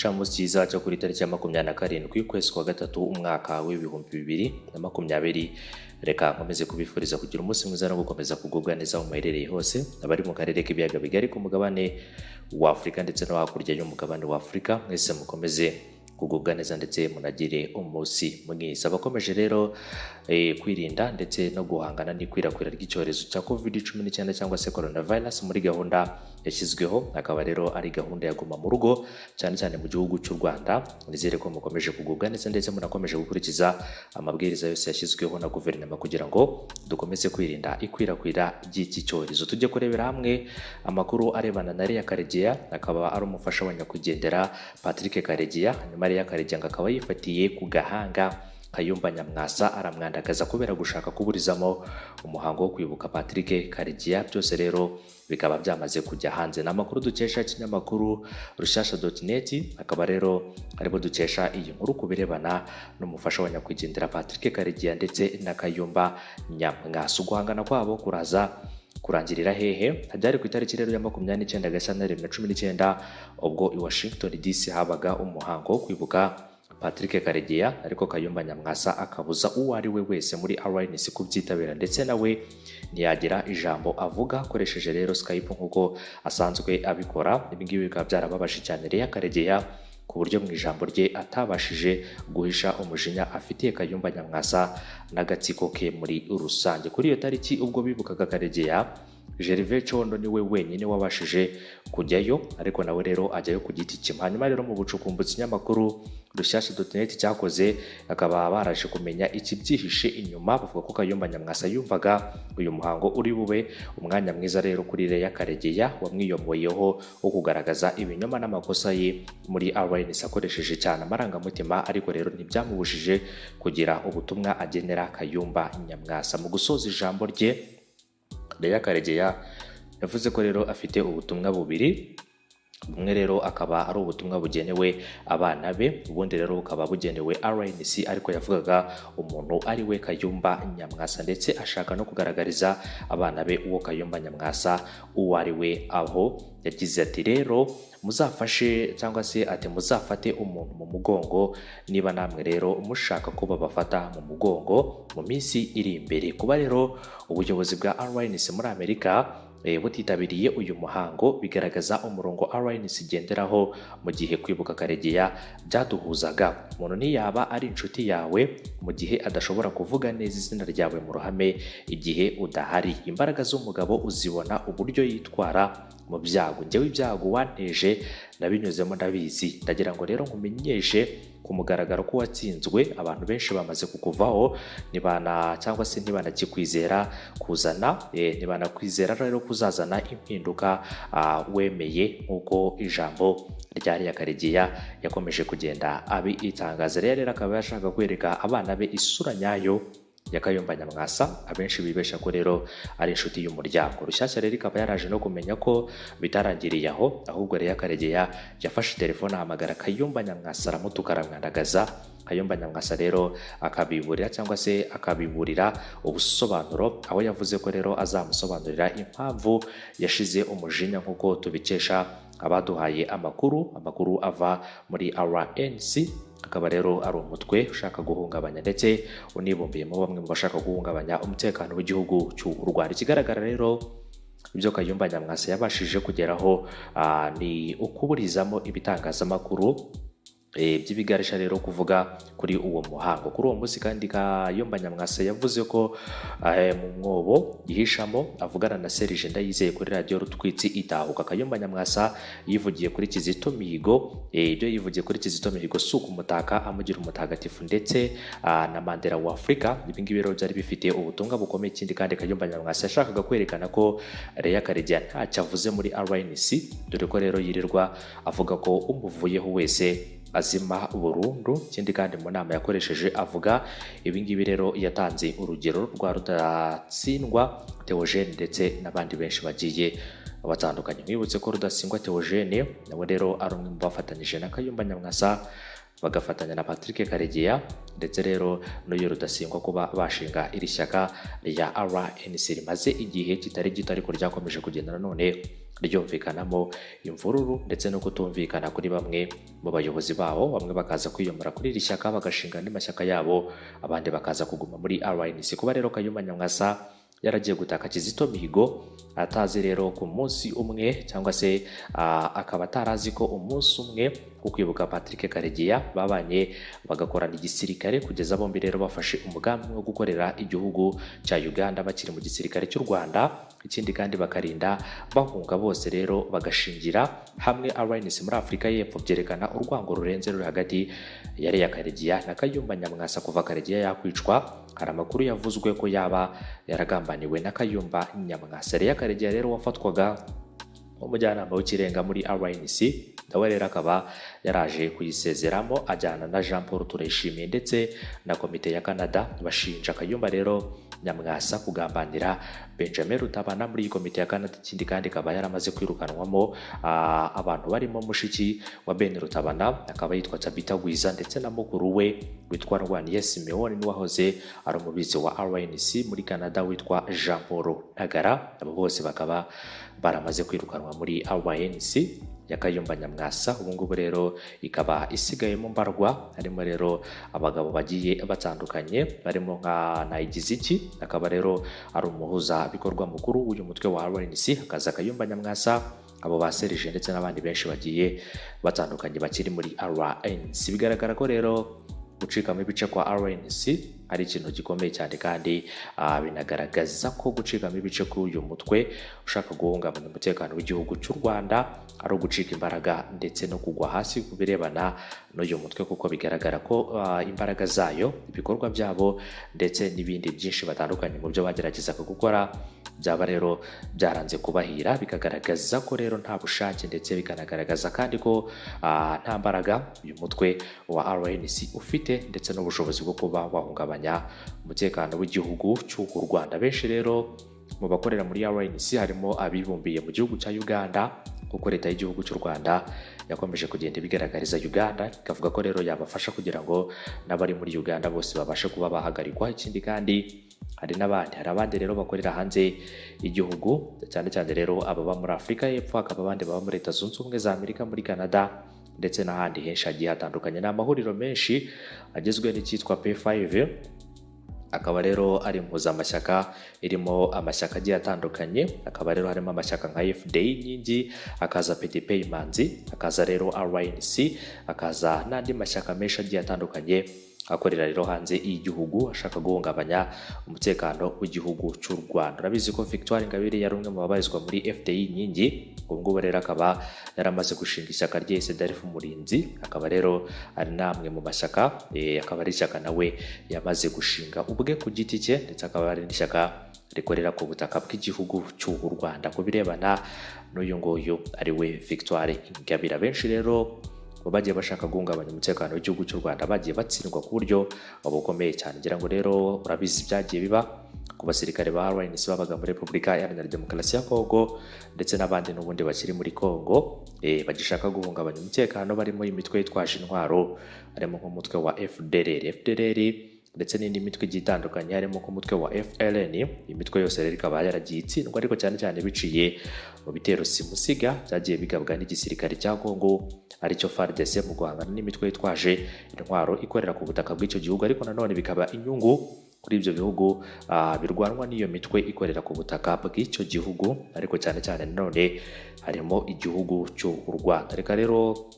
Igicamunsi cyiza cyo kuri tariki ya 27 ukwezi kwa gatatu umwaka w'2020. Reka nkomeze kubifuriza kugira umunsi mwiza no gukomeza kugubwa neza aho muherereye hose, abari mu karere k'ibiyaga bigari, ku mugabane wa Afurika ndetse no hakurya y'umugabane wa Afurika. Mwese mukomeze kugubwa neza ndetse munagire umunsi mwiza. Abakomeje rero kwirinda ndetse no guhangana n'ikwirakwira ry'icyorezo cya COVID-19 cyangwa se coronavirus muri gahunda yashyizweho, akaba rero ari gahunda ya guma mu rugo, cyane cyane mu gihugu cy'u Rwanda. Nizere ko mukomeje kugubwa neza ndetse munakomeje gukurikiza amabwiriza yose yashyizweho na guverinoma kugira ngo dukomeze kwirinda ikwirakwira ry'iki cyorezo. Tujye kurebera hamwe amakuru arebana na Leah Karegeya, akaba ari umufasha wa nyakwigendera Patrick Karegeya. Hanyuma Leah Karegeya ngo akaba yifatiye ku gahanga Kayumba Nyamwasa, aramwandagaza kubera gushaka kuburizamo umuhango wo kwibuka Patrick Karegeya. Byose rero bikaba byamaze kujya hanze. Ni amakuru dukesha ikinyamakuru rushyashya.net, akaba rero aribo dukesha iyi nkuru ku birebana n'umufasha wa nyakwigendera Patrick Karegeya ndetse na Kayumba Nyamwasa. Uguhangana kwabo kuraza kurangirira hehe? Byari ku itariki rero ya 29 Gashyantare 2019, ubwo i Washington DC habaga umuhango wo kwibuka Patrick Karegeya, ariko Kayumba Nyamwasa akabuza uwo ari we wese muri RNC kubyitabira, ndetse nawe ntiyagira ijambo avuga akoresheje rero Skype nk'uko asanzwe abikora. Ibi ngibi bikaba byarababaje cyane Leah Karegeya, ku buryo mu ijambo rye atabashije guhisha umujinya afitiye Kayumba Nyamwasa n'agatsiko ke muri rusange. Kuri iyo tariki ubwo bibukaga Karegeya, Gervais Condo niwe wenyine wabashije kujyayo, ariko nawe rero ajyayo ku giti cye. Hanyuma rero mu bucukumbuzi ikinyamakuru rushyashya.net cyakoze, bakaba baraje kumenya ikibyihishe inyuma. Bavuga ko Kayumba Nyamwasa yumvaga uyu muhango uri bube umwanya mwiza rero kuri Leah Karegeya wamwiyomoyeho wo kugaragaza ibinyoma n'amakosa ye muri RNC akoresheje cyane amarangamutima, ariko rero ntibyamubujije kugira ubutumwa agenera Kayumba Nyamwasa. Mu gusoza ijambo rye, Leah Karegeya yavuze ko rero afite ubutumwa bubiri. Bumwe rero akaba ari ubutumwa bugenewe abana be, ubundi rero bukaba bugenewe RNC, ariko yavugaga umuntu ari we Kayumba Nyamwasa, ndetse ashaka no kugaragariza abana be uwo Kayumba Nyamwasa uwo ari we, aho yagize ati: "Rero muzafashe," cyangwa se ati: "Muzafate umuntu mu mugongo niba namwe rero mushaka ko babafata mu mugongo mu minsi iri imbere." Kuba rero ubuyobozi bwa RNC muri Amerika butitabiriye uyu muhango bigaragaza umurongo RNC igenderaho. Mu gihe kwibuka Karegeya byaduhuzaga, umuntu ntiyaba ari inshuti yawe mu gihe adashobora kuvuga neza izina ryawe mu ruhame igihe udahari. Imbaraga z'umugabo uzibona uburyo yitwara mu byago. Njyewe ibyago wanteje nabinyuzemo, ndabizi. Ndagira ngo rero nkumenyeshe ku mugaragaro ko watsinzwe. Abantu benshi bamaze kukuvaho, ntibana cyangwa se ntibanakikwizera kuzana, ntibanakwizera rero kuzazana impinduka wemeye, nk'uko ijambo rya Leah Karegeya yakomeje kugenda abitangaza. Rero akaba yashaka kwereka abana be isura nyayo ya Kayumba Nyamwasa, abenshi bibesha ko rero ari inshuti y'umuryango. Rushyashya rero ikaba yaraje no kumenya ko bitarangiriye aho, ahubwo Leah Karegeya yafashe telefone ahamagara Kayumba Nyamwasa, aramutuka, aramwandagaza. Kayumba Nyamwasa rero akabiburira cyangwa se akabiburira ubusobanuro, aho yavuze ko rero azamusobanurira impamvu yashize umujinya, nk'uko tubikesha abaduhaye amakuru, amakuru ava muri RNC, akaba rero ari umutwe ushaka guhungabanya ndetse unibumbiyemo bamwe mu bashaka guhungabanya umutekano w'igihugu cy'u Rwanda. Ikigaragara rero, ibyo Kayumba Nyamwasa yabashije kugeraho ni ukuburizamo ibitangazamakuru by'ibigarisha rero kuvuga kuri uwo muhango. Kuri uwo munsi kandi, Kayumba Nyamwasa yavuze ko mu mwobo yihishamo avugana na Serge Ndayizeye kuri radiyo Rutwitsi Itahuka. Kayumba Nyamwasa yivugiye kuri Kizito Mihigo, ibyo yivugiye kuri Kizito Mihigo si ukumutaka amugira umutagatifu ndetse na Mandela wa Afurika. Ibi ngibi rero byari bifite ubutumwa bukomeye. Ikindi kandi, Kayumba Nyamwasa yashakaga kwerekana ko Leah Karegeya ntacyo avuze muri RNC, dore ko rero yirirwa avuga ko umuvuyeho wese azima burundu. Ikindi kandi, mu nama yakoresheje avuga ibi ngibi rero, yatanze urugero rwa Rudatsindwa Theogene ndetse n'abandi benshi bagiye batandukanye. Mwibutse ko Rudasingwa Theogene nawe rero ari umwe mu bafatanyije na Kayumba Nyamwasa. bagafatanya na Patrick Karegeya ndetse rero n'uyu Rudasingwa kuba bashinga iri shyaka rya RNC rimaze igihe kitari gito, ariko ryakomeje kugenda nanone ryumvikanamo imvururu ndetse no kutumvikana kuri bamwe mu bayobozi babo. Bamwe bakaza kwiyomora kuri iri shyaka bagashinga andi mashyaka yabo, abandi bakaza kuguma muri RNC. Kuba rero Kayumba Nyamwasa yaragiye gutaka Kizito Mihigo atazi rero ku munsi umwe, cyangwa se akaba atarazi ko umunsi umwe wo kwibuka Patrick Karegeya babanye bagakorana igisirikare, kugeza bombi rero bafashe umugambi wo gukorera igihugu cya Uganda bakiri mu gisirikare cy'u Rwanda, ikindi kandi bakarinda bahunga bose rero bagashingira hamwe RNC muri Afurika y'Epfo, byerekana urwango rurenze ruri hagati ya Leah Karegeya na Kayumba Nyamwasa. Kuva Karegeya yakwicwa, hari amakuru yavuzwe ko yaba yaragambaniwe na Kayumba Nyamwasa. Leah Karegeya rero wafatwaga nk'umujyanama w'ikirenga muri RNC, nawe rero akaba yaraje kuyisezeramo ajyana na Jean Paul Turayishimiye ndetse na komite ya Canada, bashinja Kayumba rero Nyamwasa kugambanira Benjamin Rutabana muri iyi komite ya Canada. Ikindi kandi ikaba yaramaze kwirukanwamo abantu barimo mushiki wa Ben Rutabana, akaba yitwa Tabita Gwiza, ndetse na mukuru we witwa Rwaniye Simeon, n'uwahoze ari umubitsi wa RNC muri Canada witwa Jean Paul Ntagara. Abo bose bakaba baramaze kwirukanwa muri RNC ya Kayumba Nyamwasa. Ubu ngubu rero ikaba isigayemo mbarwa, harimo rero abagabo bagiye batandukanye barimo nka Nayigiziki, akaba rero ari umuhuzabikorwa mukuru w'uyu mutwe wa RNC, hakaza Kayumba Nyamwasa, abo ba Serge ndetse n'abandi benshi bagiye batandukanye bakiri muri RNC. Bigaragara ko rero gucikamo ibice kwa RNC ari ikintu gikomeye cyane, kandi binagaragaza ko gucikamo ibice k'uyu mutwe ushaka guhungabanya umutekano w'igihugu cy'u Rwanda ari ugucika imbaraga ndetse no kugwa hasi ku birebana n'uyu mutwe, kuko bigaragara ko imbaraga zayo, ibikorwa byabo ndetse n'ibindi byinshi batandukanye mu byo bageragezaga gukora byaba rero byaranze kubahira, bikagaragaza ko rero nta bushake, ndetse bikanagaragaza kandi ko nta mbaraga uyu mutwe wa RNC ufite ndetse n'ubushobozi bwo kuba wahungabanya umutekano w'igihugu cy'u Rwanda. Benshi rero mu bakorera muri RNC harimo abibumbiye mu gihugu cya Uganda, kuko leta y'igihugu cy'u Rwanda yakomeje kugenda ibigaragariza Uganda, ikavuga ko rero yabafasha kugira ngo n'abari muri Uganda bose babashe kuba bahagarikwa. Ikindi kandi hari n'abandi, hari abandi rero bakorera hanze y'igihugu, cyane cyane rero ababa muri Afurika y'Epfo, hakaba abandi baba muri Leta Zunze Ubumwe za Amerika, muri Canada ndetse n'ahandi henshi hagiye hatandukanye. Ni amahuriro menshi agizwe n'icyitwa P5, akaba rero ari impuzamashyaka irimo amashyaka agiye atandukanye, akaba rero harimo amashyaka nka FDI Inkingi, akaza PDP Imanzi, akaza rero RNC, akaza n'andi mashyaka menshi agiye atandukanye akorera rero hanze y'igihugu ashaka guhungabanya umutekano w'igihugu cy'u Rwanda. Urabizi ko Victoire Ingabire yari umwe mu babarizwa muri FDI Inkingi, ubu ngubu rero akaba yaramaze gushinga ishyaka rye CDRF Umurinzi, akaba rero ari namwe mu mashyaka, akaba ari ishyaka nawe yamaze gushinga ubwe ku giti cye, ndetse akaba ari n'ishyaka rikorera ku butaka bw'igihugu cy'u Rwanda. Ku birebana n'uyu nguyu ari we Victoire Ingabire, abenshi rero bagiye bashaka guhungabanya umutekano w'igihugu cy'u Rwanda bagiye batsindwa ku buryo bukomeye cyane. Ngira ngo rero urabizi byagiye biba ku basirikare ba RNC babaga muri Repubulika Iharanira Demokarasi ya Kongo ndetse n'abandi n'ubundi bakiri muri Kongo bagishaka guhungabanya umutekano, barimo imitwe yitwaje intwaro, harimo nk'umutwe wa FDLR, FDLR ndetse n'indi mitwe igiye itandukanye, harimo nk'umutwe wa FLN. Imitwe yose rero ikaba yaragiye itsindwa, ariko cyane cyane biciye mu bitero simusiga byagiye bigabwa n'igisirikare cya Kongo aricyo FARDC mu guhangana n'imitwe yitwaje intwaro ikorera ku butaka bw'icyo gihugu, ariko nanone bikaba inyungu kuri ibyo bihugu birwanwa n'iyo mitwe ikorera ku butaka bw'icyo gihugu, ariko cyane cyane nanone harimo igihugu cy'u Rwanda. Reka rero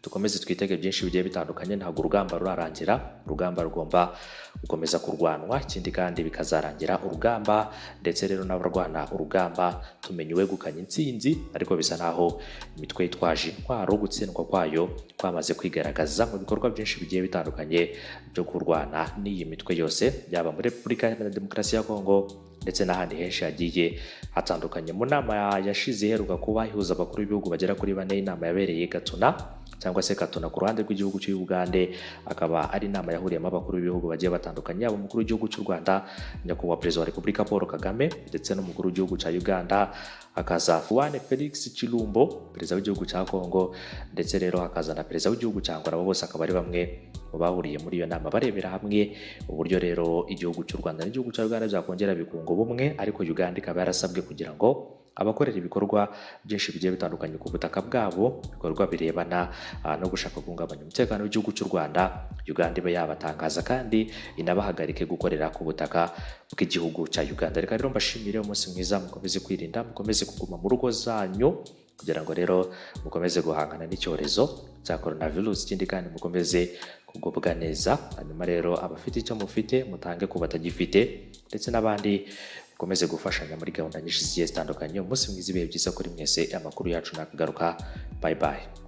dukomeze twitege byinshi bigiye bitandukanye. Ntabwo urugamba rurarangira, urugamba rugomba gukomeza kurwanwa, ikindi kandi bikazarangira urugamba ndetse rero n'abarwana urugamba tumenya uwegukanye intsinzi, ariko bisa naho imitwe yitwaje intwaro gutsindwa kwayo kwamaze kwigaragaza mu bikorwa byinshi bigiye bitandukanye byo kurwana n'iyi mitwe yose, yaba muri Repubulika Iharanira Demokarasi ya Kongo ndetse n'ahandi henshi hagiye hatandukanye. Mu nama yashize iheruka kuba ihuza abakuru b'ibihugu bagera kuri bane, inama yabereye Gatuna cyangwa se Katuna ku ruhande rw'igihugu cy'Ugande. Akaba ari inama yahuriyemo abakuru b'ibihugu bagiye batandukanye, yaba umukuru w'igihugu cy'u Rwanda, Nyakubahwa Perezida wa Repubulika Paul Kagame, ndetse n'umukuru w'igihugu cya Uganda, hakaza Antoine Felix Tshilombo, perezida w'igihugu cya Congo, ndetse rero hakaza na perezida w'igihugu cya Angola. Abo bose akaba ari bamwe mu bahuriye muri iyo nama, barebera hamwe uburyo rero igihugu cy'u Rwanda n'igihugu cya Uganda byakongera bikunga ubumwe. Ariko Uganda ikaba yarasabwe kugira ngo abakorera ibikorwa byinshi bigiye bitandukanye ku butaka bwabo, ibikorwa birebana no gushaka guhungabanya umutekano w'igihugu cy'u Rwanda, Uganda ibe yabatangaza kandi inabahagarike gukorera ku butaka bw'igihugu cya Uganda. Reka rero mbashimire, umunsi mwiza, mukomeze kwirinda, mukomeze kuguma mu rugo zanyu kugira ngo rero mukomeze guhangana n'icyorezo cya coronavirus. Ikindi kandi, mukomeze kugubwa neza. Hanyuma rero abafite icyo mufite mutange ku batagifite, ndetse n'abandi mukomeze gufashanya muri gahunda nyinshi zigiye zitandukanye. Umunsi mwiza, ibihe byiza kuri mwese. Amakuru yacu nakagaruka. Bye bye.